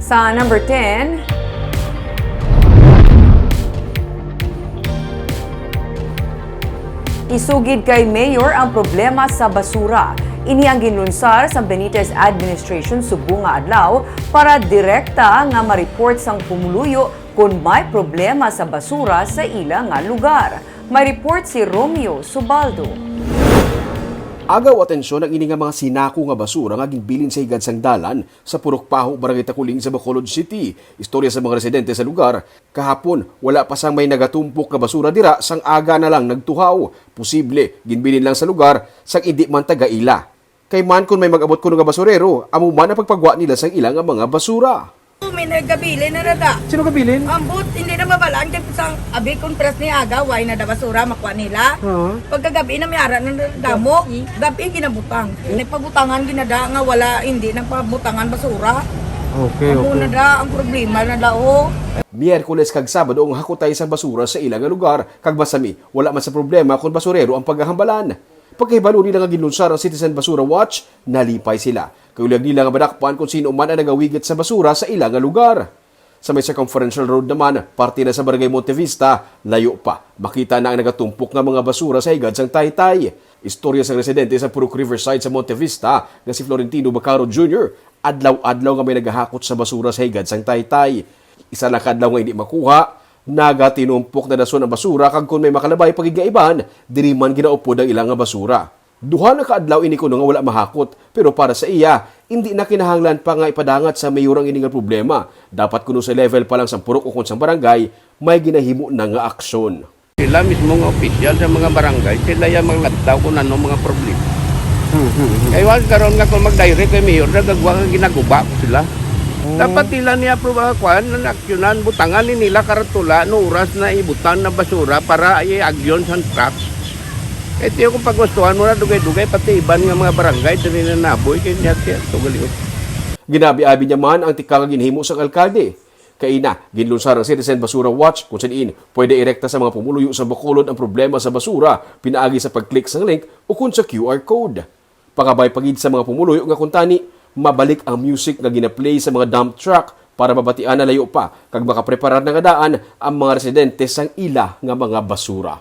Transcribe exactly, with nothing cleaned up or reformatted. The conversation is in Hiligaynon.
Sa number ten, isugid kay Mayor ang problema sa basura. Ini ang ginlunsar sa Benitez administration subong nga adlaw para direkta nga ma-report sang pumuluyo kon may problema sa basura sa ila nga lugar. May report si Romeo Subaldo. Agaw atensyon ang ini nga mga sinako nga basura nga ginbilin sa higad sang dalan sa Purok Paho, Barangay Taculing sa Bacolod City. Istorya sa mga residente sa lugar, kahapon, wala pa sang may nagatumpok nga basura dira, sang aga na lang nagtuhaw. Posible, ginbilin lang sa lugar sang indi man taga-ila. Kay man kon may mag-abot kuno nga basurero, amo man ang pagpagwa nila sang ila nga mga basura. May nagabilin na nada. Sino gabilin? Ambot, hindi na mabalaan kay sang abi konpras ni aga, way na da basura, makuha nila. Oo. Pagkagabi na may ara na damo, gabi ginabutang. Nagpabutangan ginada nga wala, hindi nagpabutangan basura. Okay, Amo okay. na da ang problema na da, oh. Miyerkules kag Sabado ang hakutay sang basura sa ila nga lugar, kag masami, wala man sa problema kon basurero ang paghahambalan. Pagkahibalo nila nga ginlunsar ang Citizen Basura Watch, nalipay sila. Kay ulag nila nga madakpan kung sino man ang nagawigit sa basura sa ila nga lugar. Sa may Circumferential Road naman, parte na sa Barangay Monte Vista, layo pa, makita na ang nagatumpok nga mga basura sa higad sang taytay. Istorya sang residente sa Purok Riverside sa Monte Vista nga si Florentino Bacaro Junior, adlaw-adlaw nga may nagahakot sa basura sa higad sang taytay. Isa lang ka adlaw nga hindi makuha, nagatinumpok na dason ang basura, kag kon may makalabay pa gid nga iban, diri man ginaupod ang ila nga basura. Duha na ka adlaw ini kuno nga wala mahakot, pero para sa iya, indi na kinahanglan pa nga ipadangat sa mayor ang ini nga problema. Dapat kuno sa level pa lang sang purok ukon sang barangay, may ginahimo na nga aksyon. Sila mismo nga opisyal sa mga barangay, sila ya magladtaw kung ano mga problema. Kay wag karon nga kung mag-direct kay mayor, nagagwa nga ginaguba ko sila. Dapat sila niya aprubahan, kuan, nang aksyonan, butangan ni nila karatula no oras na ibutang na basura para i-agyon sa truck. Kay tiyo kung pagwastuhan mo na dugay-dugay, pati iban nga mga barangay diri na naboy kay niya tiya to galiot. Ginabi-abi niya man ang tikang nga ginhimo sang alkalde. Kaina, ginlunsar ang Citizen Basura Watch kung sa diin pwede irekta sa mga pumuluyo sa Bacolod ang problema sa basura pinaagi sa pag-click sang link ukon sa Q R code. Pakabay pa gid sa mga pumuluyo nga kuntani, mabalik ang music nga gina-play sa mga dump truck para mabatian na layo pa kag makapreparar na nga daan ang mga residente sang ila nga mga basura.